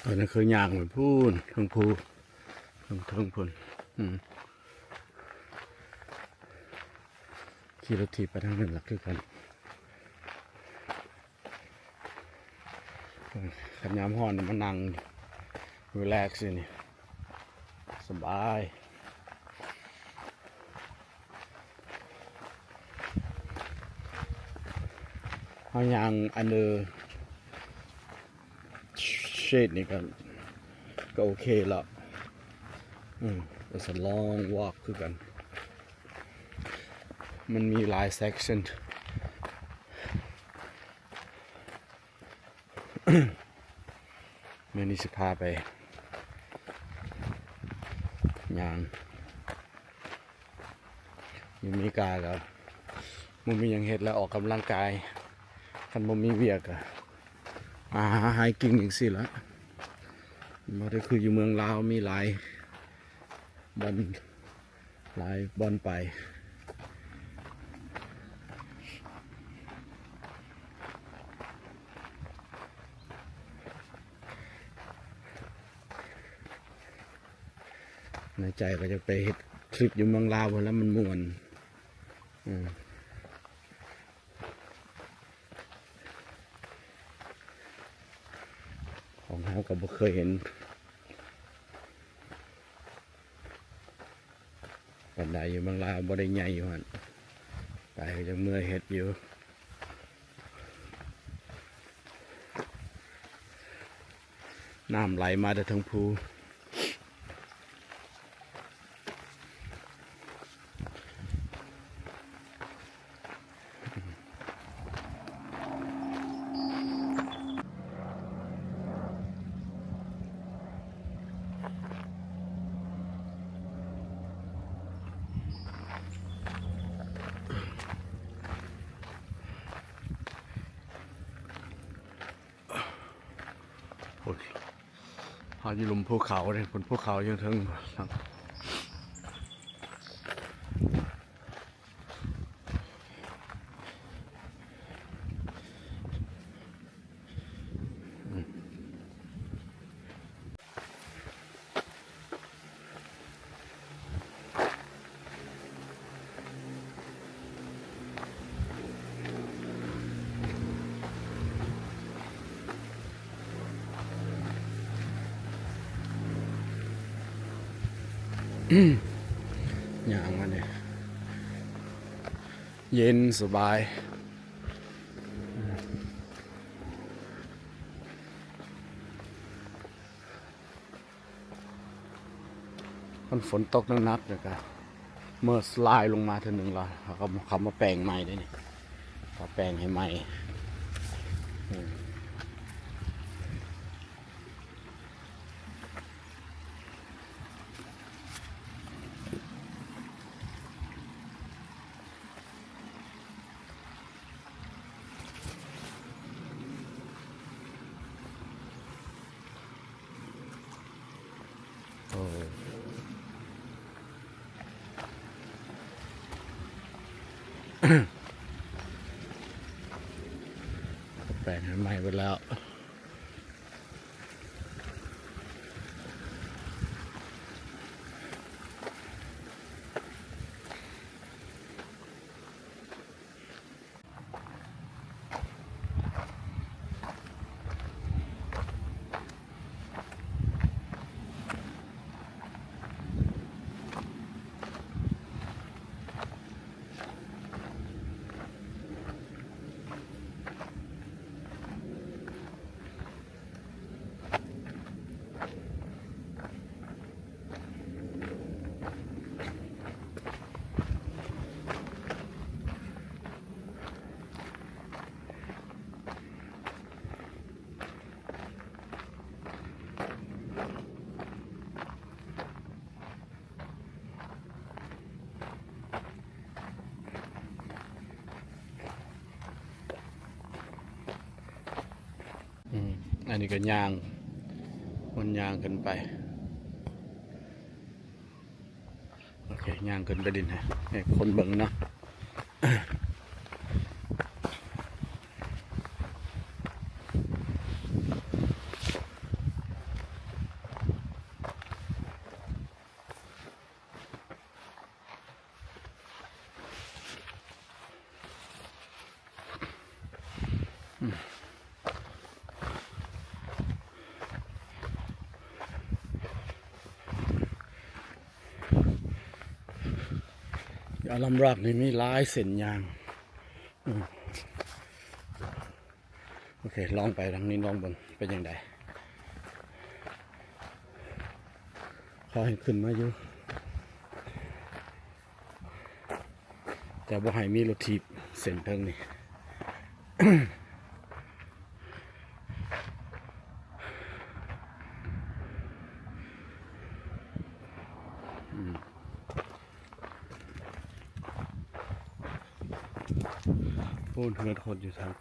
ຕອນນັ້ນຄືຍ່າງໄປພຸ້ນ ເທິງພູ ເທິງ ເທິງພຸ້ນ ອືມ ຂີ່ລົດຖີບໄປທາງນັ້ນລະຄືກັນ. ຄັນຍາມຮ້ອນມານັ່ງຣີແລັກຢູ່ນີ້ ສະບາຍ. ເຮົາຍ່າງອັນເດີເຊດນີ້ກໍ ກໍໂອເຄລະ. ອືມ it's a long walk ຄືກັນ. ມັນມີຫຼາຍເຊັກຊັນ ມື້ນີ້ຊິພາໄປຍ່າງ. ຢູ່ອາເມລິກາກໍບໍ່ມີຫຍັງເຮັດແລ້ວ ອອກກຳລັງກາຍ. ຄັນບໍ່ມີວຽກກໍມາຫາຫາກິນຈັ່ງຊີ້ລະ. ບໍ່ໄດ້ຄືຢູ່ເມືອງລາວ ມີຫຼາຍບ່ອນ ຫຼາຍບ່ອນໄປ. ໃນໃຈກໍຢາກໄປເຮັດທຣິບຢູ່ເມືອງລາວພຸ້ນລະ ມັນມ່ວນ. ອືມ ຂອງເຮົາກໍບໍ່ເຄີຍເຫັນ ປານໃດ ຢູ່ເມືອງລາວບໍ່ໄດ້ໃຫຍ່ຢູ່ຫັ້ນ ໄປກໍຍັງເມື່ອຍເຮັດຢູ່. ນ້ຳໄຫຼມາແຕ່ເທິງພູ. ພຸ້ນ ເຮົາຢູ່ລຸ່ມພູເຂົາເດ້ ພຸ້ນ ພູເຂົາຢູ່ເທິງ. ຍ່າງມານີ້ ເຢັນສະບາຍ. ມັນຝົນຕົກໜັກໆ ແລ້ວກະເມີສະລາຍລົງມາເທື່ອໜຶ່ງລະ ເຂົາກໍເຂົ້າມາແປງໃໝ່ເດ້ນີ້ ເຂົາແປງໃຫ້ໃໝ່. ໂອ້ ແປງໃຫ້ໃໝ່ເບິດແລ້ວ. ອືມ ອັນນີ້ກໍຍ່າງ ມັນຍ່າງຂຶ້ນໄປ. ໂອເຄ ຍ່າງຂຶ້ນໄປດິນໃຫ້ ໃຫ້ຄົນເບິ່ງເນາະ. ອາຣາມຣັກນີ້ມີຫຼາຍເສັ້ນຍ່າງ. ອືມ ໂອເຄ ລອງໄປທາງນີ້ລອງເບິ່ງເປັນຈັ່ງໃດ. ເຂົາໃຫ້ຂຶ້ນມາຢູ່ ແຕ່ບໍ່ໃຫ້ມີລົດຖີບເສັ້ນເທິງນີ້. ອືມ ໂອ້ ເຮືອນຄົນຢູ່ທາງ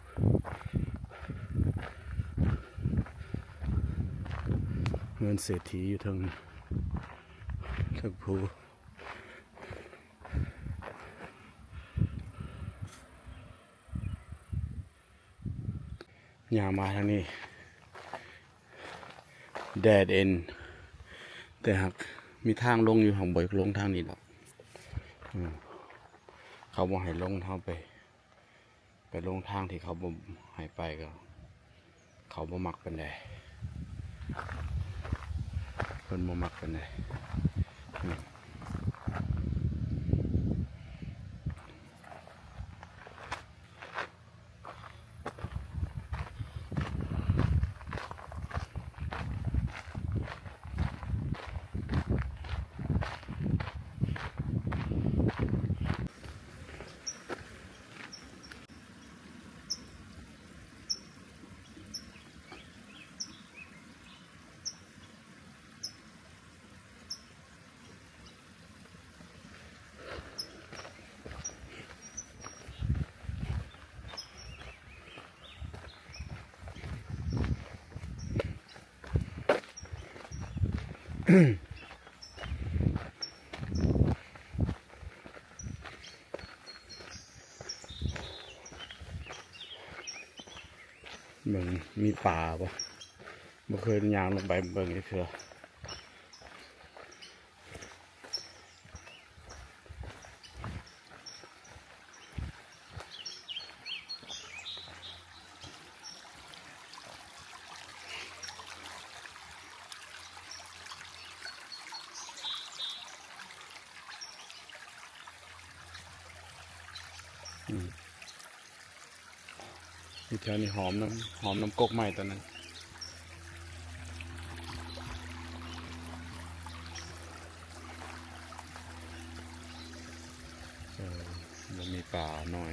ເຮືອນເສດຖີຢູ່ເທິງ ເທິງພູ. ຍ່າງມາທາງນີ້ dead end ແຕ່ຫາກມີທາງລົງຢູ່ ຫາກບໍ່ຢາກລົງທາງນີ້ດອກ. ອືມ ເຂົາບໍ່ໃຫ້ລົງ ເຮົາໄປ ໄປລົງທາງທີ່ເຂົາບໍ່ໃຫ້ໄປ ກໍເຂົາບໍ່ມັກປານໃດ ເພິ່ນບໍ່ມັກປານໃດ. ອືມ ເບິ່ງ ມີປາບໍ່? ບໍ່ເຄີຍຍ່າງລົງໄປເບິ່ງຈັກເທື່ອ. ອືມ ຢູ່ແຖວນີ້ຫອມນຳ ຫອມນຳກົກໄມ້ຕອນນັ້ນ. ເອີ ບໍ່ມີປາໜ້ອຍ.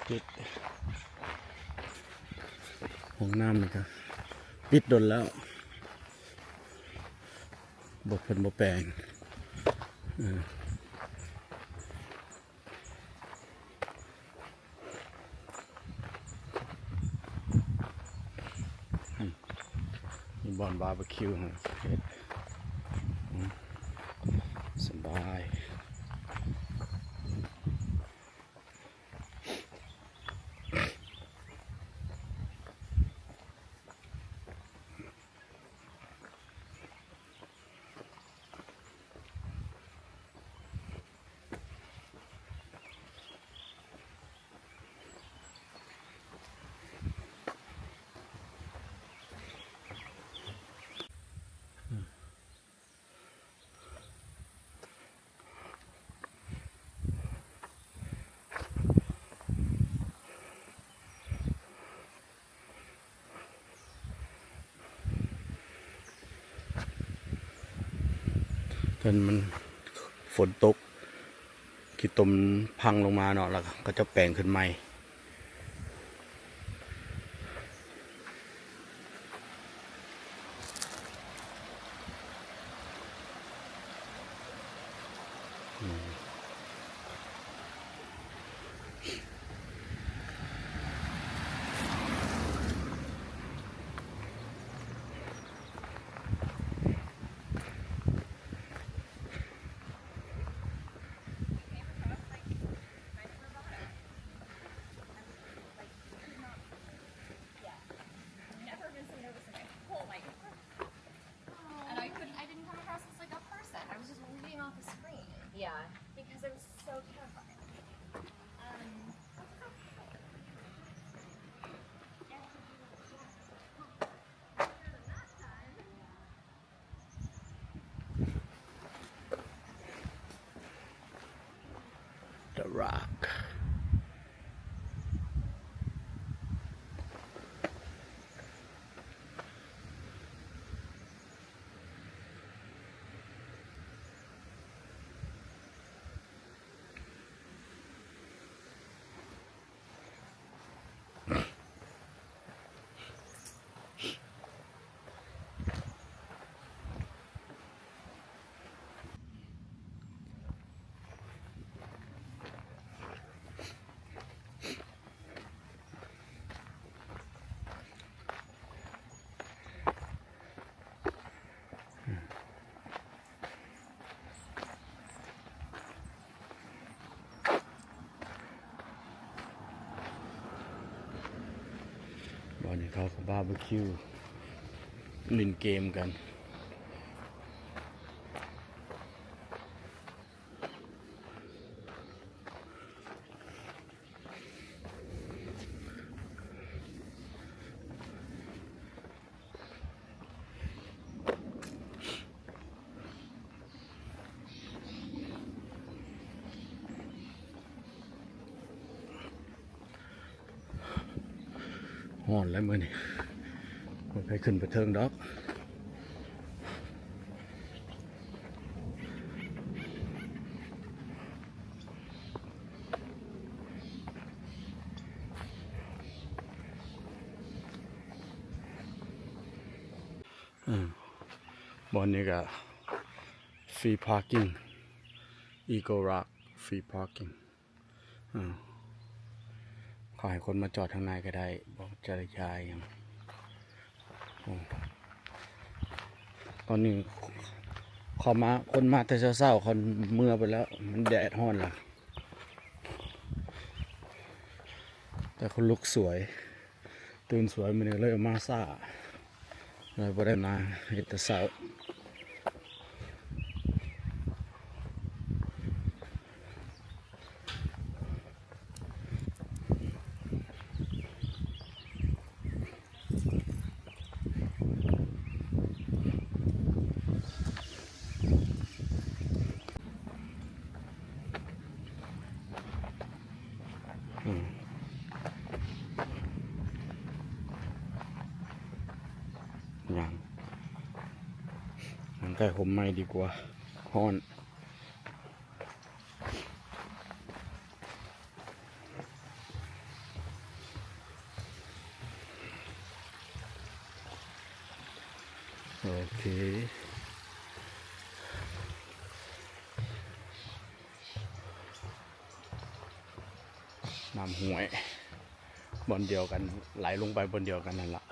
ປິດ ຫ້ອງນ້ຳນີ້ກໍປິດດົນແລ້ວ ບໍ່ ເພິ່ນບໍ່ແປງ. ເອີ ມີບ່ອນບາເບີຄິວໃຫ້ເຮັດ ອືມ ສະບາຍ. ເພິ່ນ ມັນຝົນຕົກ ຂີ້ຕົມພັງລົງມາເນາະ ແລ້ວເຂົາເຈົ້າແປງຂຶ້ນໃໝ່. Rock. ບ່ອນນີ້ເຂົາກໍບາບີຄິວ ຫຼິ້ນເກມກັນ. ຮ້ອນແລ້ວມື້ນີ້ ບໍ່ໃຜຂຶ້ນໄປເທິງດອກ. ອືມ ບ່ອນນີ້ກະຟຣີພາກກິ້ງ ອີໂກຣອກ ຟຣີພາກກິ້ງ. ອືມ ເຂົາໃຫ້ຄົນມາຈອດທາງໃນກໍໄດ້ ບໍ່ຈະໄດ້ຈ່າຍຫຍັງ. ໂອ້ ຕອນນີ້ເຂົາມາ ຄົນມາແຕ່ເຊົ້າໆ ເຂົາເມືອໄປແລ້ວ ມັນແດດຮ້ອນລະ. ແຕ່ຄົນລຸກສວຍ ຕື່ນສວຍ ມື້ນີ້ເລີຍມາຊ້າ ເລີຍບໍ່ໄດ້ມາເຮັດແຕ່ເຊົ້າ. ອືມ ຍ່າງ ຍ່າງໃກ້ຮົ່ມໄມ້ດີກວ່າ ຮ້ອນ. ໂອເຄ ນ້ຳຫ້ວຍບ່ອນດຽວກັນ ໄຫຼລົງໄປບ່ອນດຽວກັນນັ້ນລະ.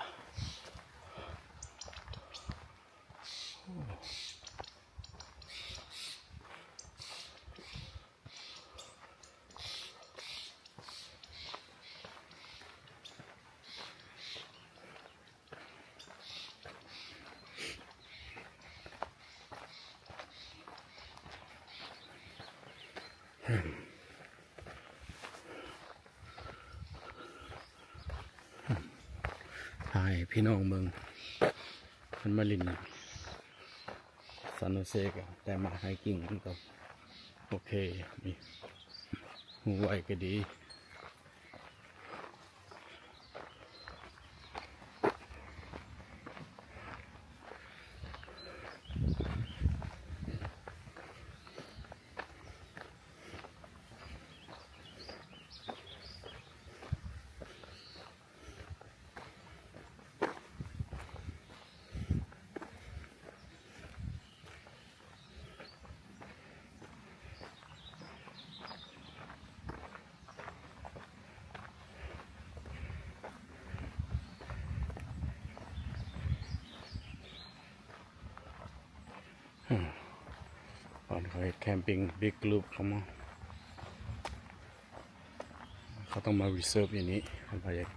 ຖ່າຍໃຫ້ພີ່ນ້ອງເບິ່ງ ເພິ່ນມາຫຼິ້ນ ຊານໂຮເຊກໍໄດ້ມາໄຮກິ້ງ ມັນກໍໂອເຄ ມີຮູໄວ້ກໍດີ. ອືມ ບ່ອນເຂົາເຮັດແຄມປິງ ບິກກຣຸບເຂົ້າມາ ເຂົາຕ້ອງມາຣີເຊີບຢູ່ນີ້ ຄັນໃຜຢາກ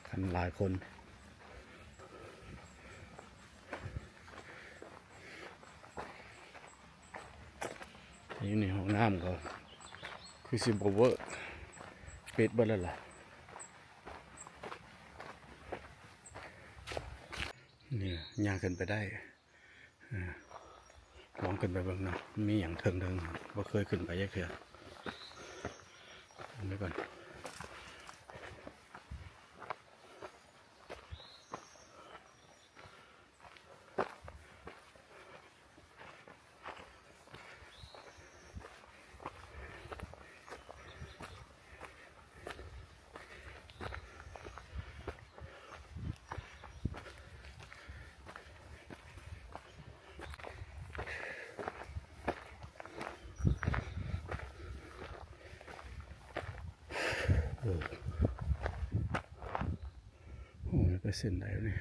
ຄັນຫຼາຍຄົນ. ຢູ່ໃນຫ້ອງນ້ຳກໍຄືຊິບໍ່ເວີກ ປິດເບິດແລ້ວລະ. ນີ້ ຍ່າງຂຶ້ນໄປໄດ້ ອາ ລອງຂຶ້ນໄປເບິ່ງເນາະ ມີຫຍັງເທິງໆ ບໍ່ເຄີຍຂຶ້ນໄປຈັກເທື່ອ. ໄປກ່ອນ. ໂອ້ ໂອ້ ໄປເສັ້ນໃດວະນີ້?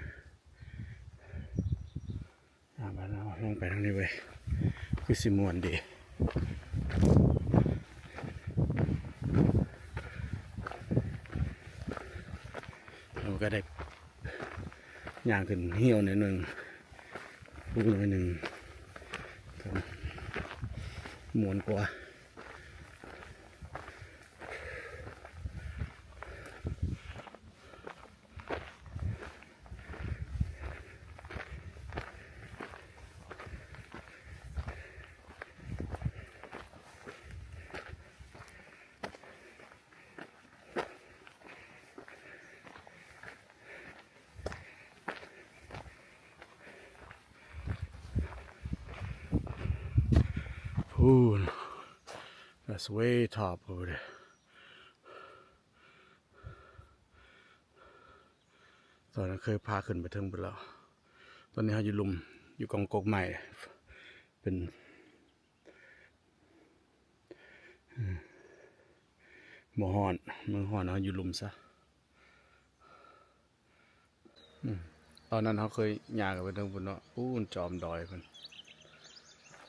ອ່າ ບາດເຮົາລົງໄປທາງນີ້ເວີຍ ຄືຊິມ່ວນດີ. ເຮົາກໍໄດ້ຍ່າງຂຶ້ນຫ້ຽວໜ້ອຍໜຶ່ງ ພູໜ້ອຍໜຶ່ງ ກໍມ່ວນກວ່າ. ພຸ້ນ that's way top over there. ຕອນນັ້ນເຄີຍພາຂຶ້ນໄປເທິງພຸ້ນແລ້ວ. ຕອນນີ້ເຮົາຢູ່ລຸ່ມ ຢູ່ກອງກົກໄມ້ ເປັນ ບໍ່ຮ້ອນ ເມືອງຮ້ອນ ເຮົາຢູ່ລຸ່ມຊະ. ອືມ ຕອນນັ້ນເຮົາເຄີຍຍ່າງໄປເທິງພຸ້ນເນາະ ປູ້ນຈອມດອຍພຸ້ນ.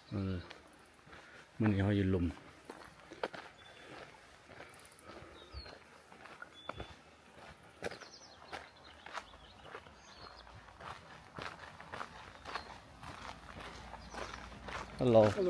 ເອີ ມື້ນີ້ເຮົາຢູ່ລຸ່ມ. ຮັລໂຫຼ ຮັລໂຫຼ.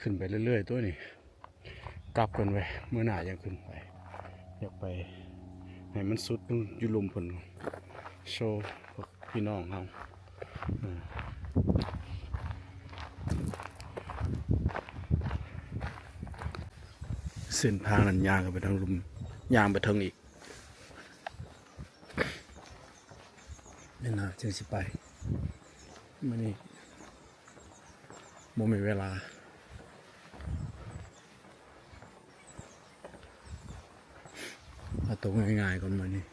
ຂຶ້ນໄປເລື້ອຍໆ ຕົວນີ້ ກັບກັນໄວ້ ມື້ໜ້າຈັ່ງຂຶ້ນໄປ. ຢາກໄປໃຫ້ມັນສຸດຢູ່ລຸ່ມພຸ້ນ ໂຊພວກພີ່ນ້ອງເຮົາ. ເອີ ເສັ້ນທາງນັ້ນຍ່າງໄປທາງລຸ່ມ ຍ່າງໄປເທິງອີກ. ແມ່ນນະ ຈຶ່ງຊິໄປ ມື້ນີ້ບໍ່ມີເວລາ ເອົາໂຕງ່າຍໆກ່ອນມື້ນີ້.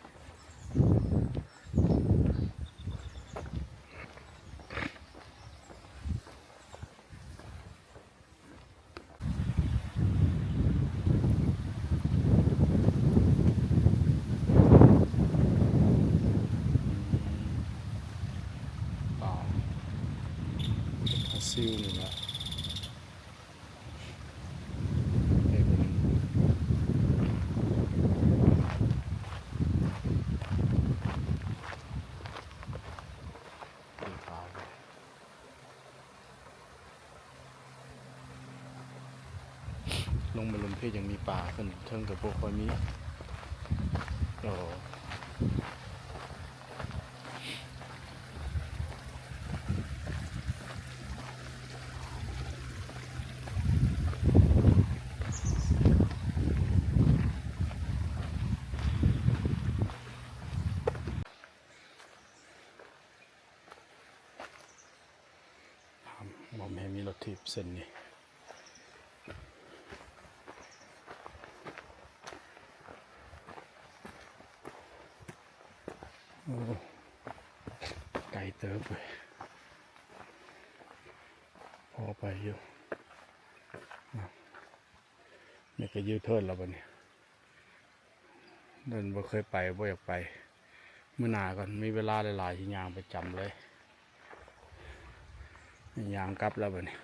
ປາ ປາຊິວນີ້ແຫຼະ. ລົງມາລຸ່ມພີ້ຍັງມີປາ ຂຶ້ນເທິງກໍບໍ່ຄ່ອຍມີ. ໂອ້. ເສັ້ນນີ້ ໂອ້ ໄກເຕີບເວີຍ ພໍໄປຢູ່. ນີ້ກໍຢູເທີນແລ້ວບັດນີ້. ເດີນບໍ່ເຄີຍໄປ ບໍ່ຢາກໄປ. ມື້ໜ້າກ່ອນ ມີເວລາຫຼາຍໆ ຊິຍ່າງໄປຈຳເລີຍ. ຍ່າງກັບແລ້ວບັດນີ້.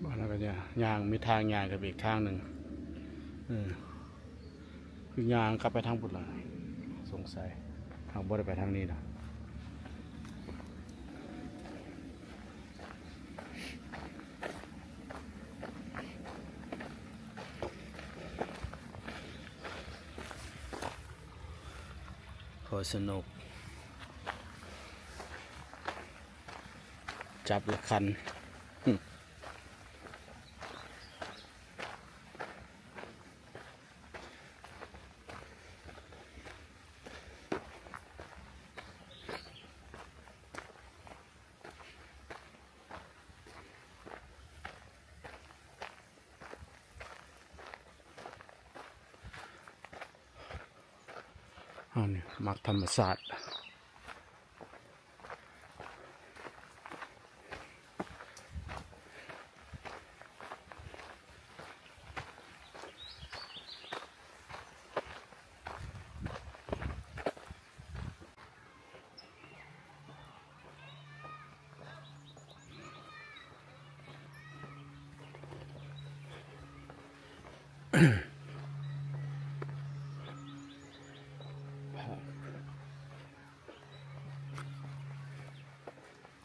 ບ້ານເຮົາກໍຍ່າງ ຍ່າງ ມີທາງຍ່າງກັບອີກທາງໜຶ່ງ ເອີ ຄືຍ່າງກັບໄປທາງພຸ້ນລະ ສົງໄສ ຫາກບໍ່ໄດ້ໄປທາງນີ້ນະ. ໂຄດສະໜຸກ ຈັບລະຄັນ. ອັນນີ້ມັກທຳມະຊາດ.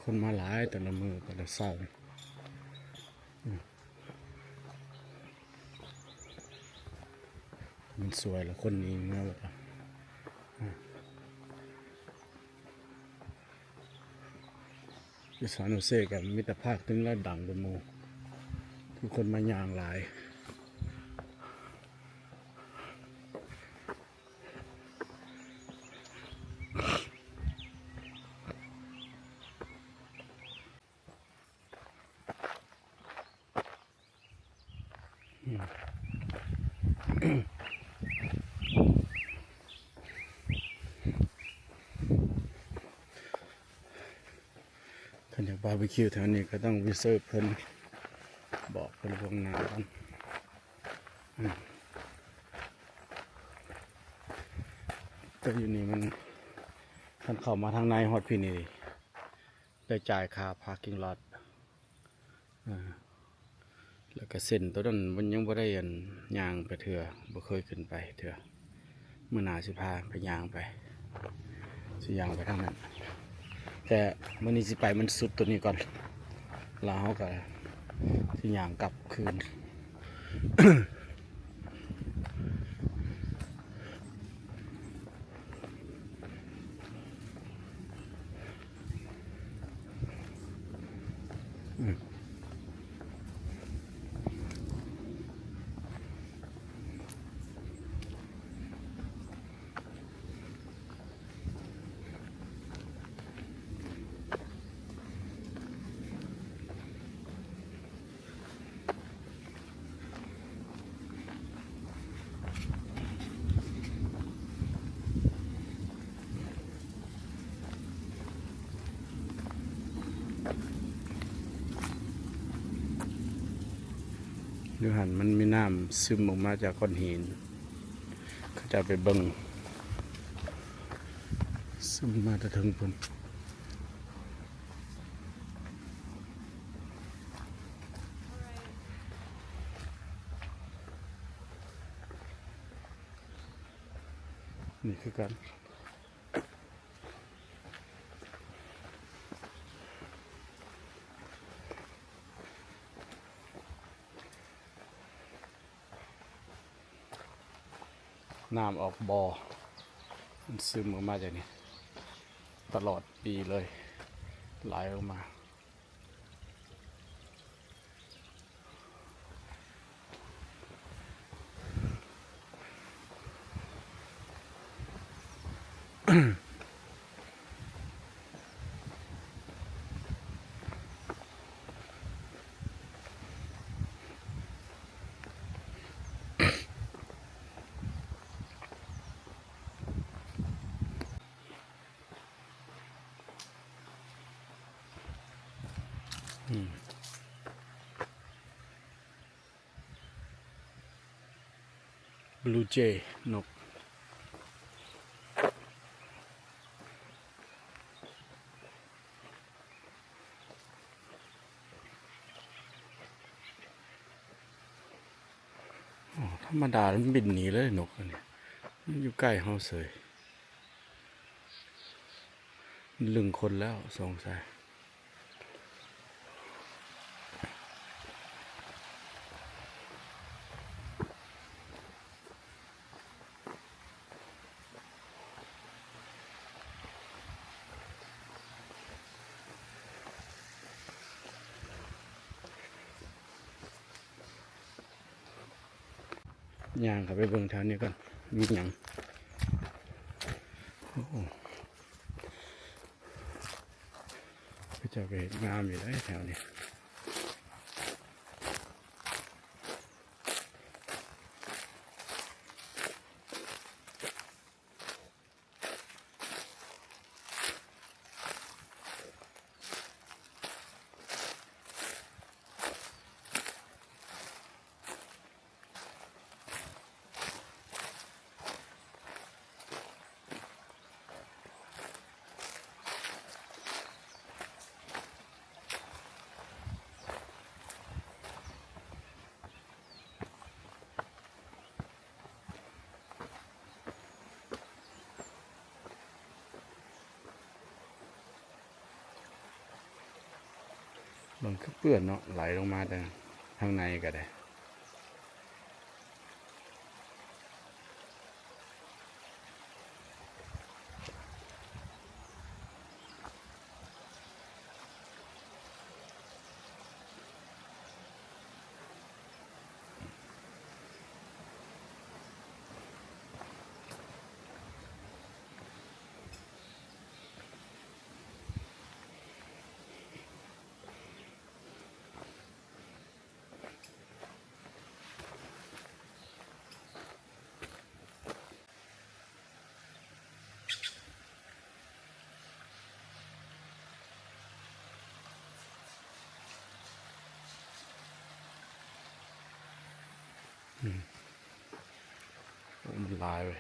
ຄົນມາຫຼາຍແຕ່ລະມື້ແຕ່ລະເຊົ້າ. ມັນສວຍລະຄົນນີ້ເມືອເບິດລະ. ຢູ່ສານໂຮເຊກໍມິດຕະພາບເຖິງລະດັງກວ່າໝູ່ ຄືຄົນມາຍ່າງຫຼາຍ. ຄັນຢາກບາບີຄິວແຖວນີ້ກໍຕ້ອງຣີເຊີບເພິ່ນ ບອກເພິ່ນລ່ວງໜ້າກ່ອນ. ແຕ່ຢູ່ນີ້ມັນ ຄັນເຂົ້າມາທາງໃນຮອດພີ້ນີ້ ໄດ້ຈ່າຍຄ່າພາກກິ້ງລອດ ເອີ ແລ້ວກະເສັ້ນໂຕນັ້ນມັນຍັງບໍ່ໄດ້ ອັນ ຍ່າງໄປເທື່ອ ບໍ່ເຄີຍຂຶ້ນໄປເທື່ອ. ມື້ໜ້າຊິພາໄປຍ່າງໄປ ຊິຍ່າງໄປທາງນັ້ນ ແຕ່ມື້ນີ້ຊິໄປມັນສຸດໂຕນີ້ກ່ອນ ແລ້ວເຮົາກະຊິຍ່າງກັບຄືນ. ຢູ່ຫັ້ນມັນມີນ້ຳຊຶມອອກມາຈາກກ້ອນຫີນ ເຂົາເຈົ້າໄປເບິ່ງ ຊຶມມາແຕ່ເທິງພຸ້ນ. ນີ້ຄືກັນ. ນ້ຳອອກບໍ່ ມັນຊຶມອອກມາຈາກນີ້ຕະຫຼອດປີເລີຍ ໄຫຼອອກມາ. ອືມ ບລູເຈ ນົກ ອໍ ທຳມະດາມັນບິນໜີເລີຍ ນົກອັນນີ້ ມັນຢູ່ໃກ້ເຮົາເສີຍ. ມັນລຶ້ງຄົນແລ້ວສົງໄສ. ຍ່າງເຂົ້າໄປເບິ່ງແຖວນີ້ກ່ອນ ມີຫຍັງ. ໂອ້ ເຂົາເຈົ້າກໍເຮັດງາມຢູ່ເດ້ແຖວນີ້. ມັນຄືເປື້ອນເນາະ ໄຫຼລົງມາແຕ່ທາງໃນກໍໄດ້. ອືມ ໂອ້ ມັນຫຼາຍເວີຍ.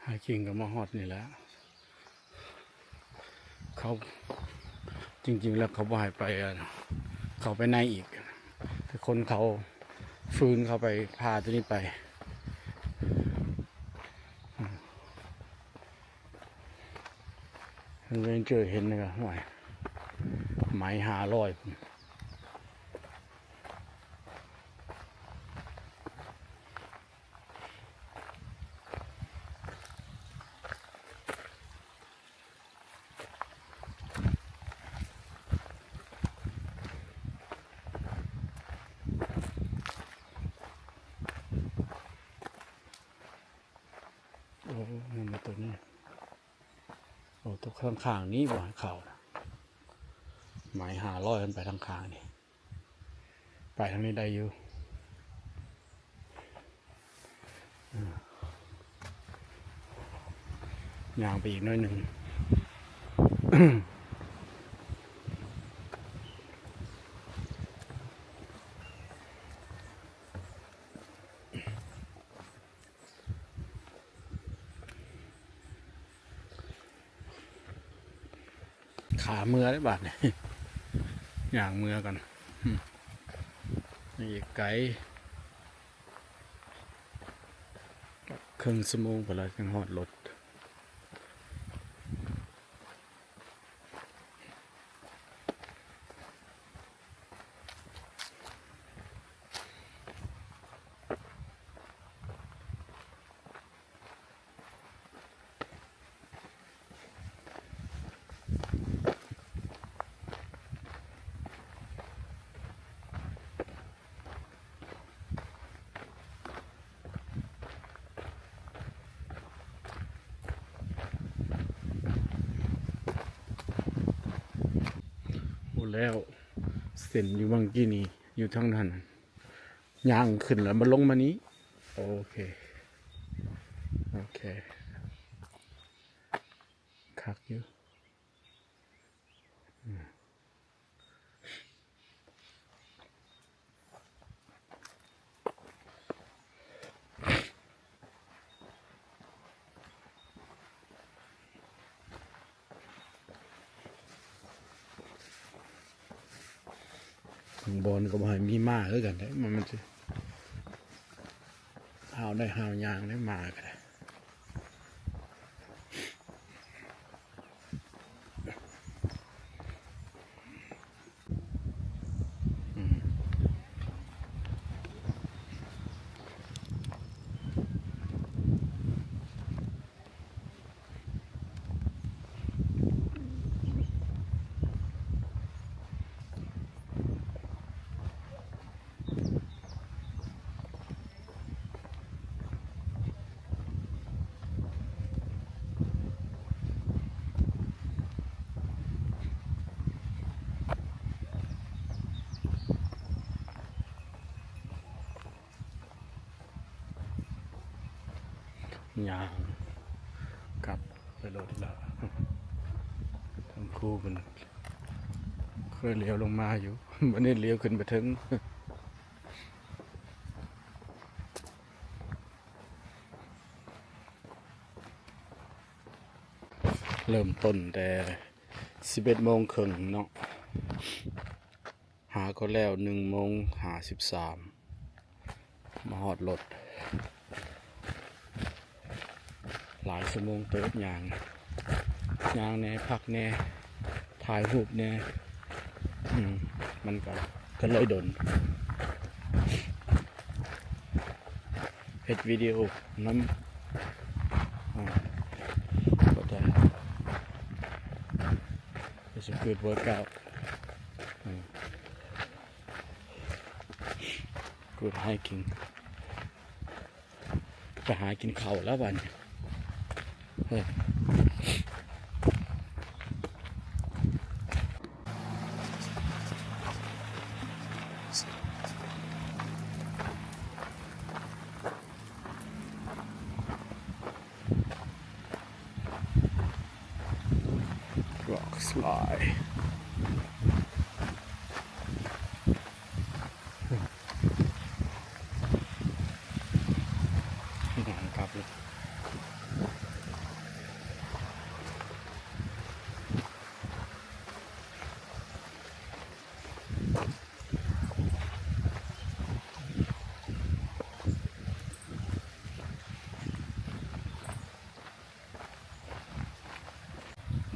ไฮคิงก็มาฮอดนี่แหละ เขา จริงๆ แล้วเขาบ่ให้ไปอะ เข้าไปในอีก แต่คนเขา ฟืนเข้าไป พาตัวนี้ไป เรนเจอร์เห็นแล้วก็ โอ้ย ไม้ห้าร้อยพุ้น โอ้ นั่นน่ะ ตัวนี้ โอ้ ตัวข้างๆ นี้บ่ให้เข้านะ ไม้ห้าร้อยมันไปทางข้างนี่ ไปทางนี้ได้อยู่ ย่างไปอีกหน่อยหนึ่ง ຫາເມືອເດ້ບາດນີ້ ຍ່າງເມືອກ່ອນ ອືມ ນີ້ອີກໄກ ເຄິ່ງຊົ່ວໂມງພຸ້ນລະ ຈັ່ງຮອດລົດ. ໂອ້ ແລ້ວ ເສັ້ນຢູ່ຫວ່າງກີ້ນີ້ ຢູ່ທາງນັ້ນ ຍ່າງຂຶ້ນແລ້ວມາລົງມານີ້ ໂອເຄ ໂອເຄ ຄັກຢູ່ ອືມ. ບາງບ່ອນກໍບໍ່ໃຫ້ມີໝາຄືກັນເດ້ ມັນ ມັນຊິ ຫ້າວໄດ້ຫ້າວຍ່າງໄດ້ ໝາກໍໄດ້. ຍ່າງກັບໄປໂລດລະ ທາງຄູເພິ່ນເຄີຍລ້ຽວລົງມາຢູ່ ບັດນີ້ລ້ຽວຂຶ້ນໄປເທິງ. ເລີ່ມຕົ້ນແຕ່ສິບເອັດໂມງເຄິ່ງເນາະ ຫາກໍແລ້ວໜຶ່ງໂມງຫ້າສິບສາມ ມາຮອດລົດ ຫຼາຍຊົ່ວໂມງເຕີບຍ່າງ ຍ່າງແດ່ ພັກແດ່ ຖ່າຍຮູບແດ່ ອືມ ມັນກະ ກະເລີຍດົນ ເຮັດວິດີໂອນຳ ອາ ບໍ່ໄດ້ It's a good workout. ອືມ Good hiking. ໄປຫາກິນເຂົ້າແລ້ວບັດນີ້ ເອີ. Rock slide.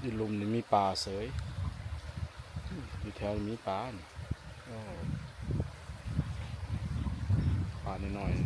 ຢູ່ລຸ່ມນີ້ມີປາເສີຍ ຢູ່ແຖວນີ້ມີປານີ້ ໂອ້ ປານ້ອຍໆ.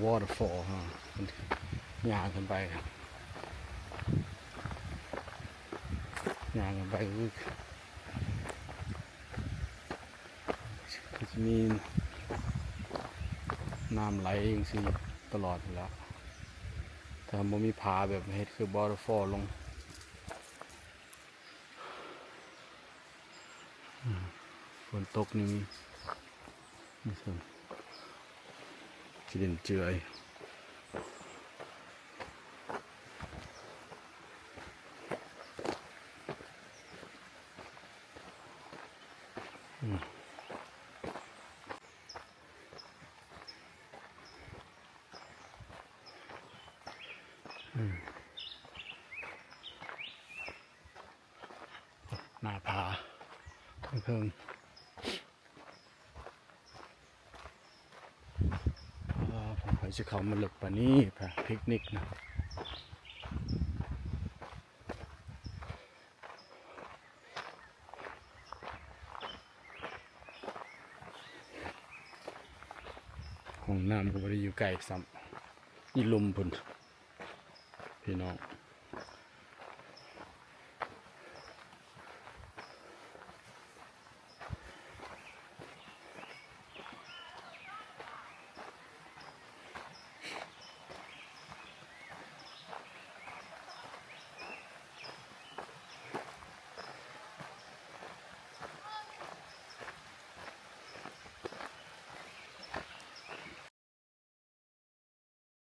Waterfall ຮະ ເພິ່ນຍ່າງຂຶ້ນໄປ ຍ່າງຂຶ້ນໄປ ຄືຊິມີນ້ຳໄຫຼຈັ່ງຊີ້ຕະຫຼອດຫັ້ນລະ ຖ້າບໍ່ມີຜາແບບເຮັດຄື waterfall ລົງ. ອືມ ຝົນຕົກນີ້ມີ ນີ້ຊັ້ນ ຂີ້ດິນເຈື່ອຍ ອືມ. ອືມ ໜ້າຜາເທິງໆ ອາ ໃຜຊິເຂົ້າມາເລິກປານນີ້ ພາ picnic ນະ. ຫ້ອງນ້ຳກໍບໍ່ໄດ້ຢູ່ໃກ້ຊ້ຳ ອີ່ລຸ່ມພຸ້ນ ພີ່ນ້ອງ.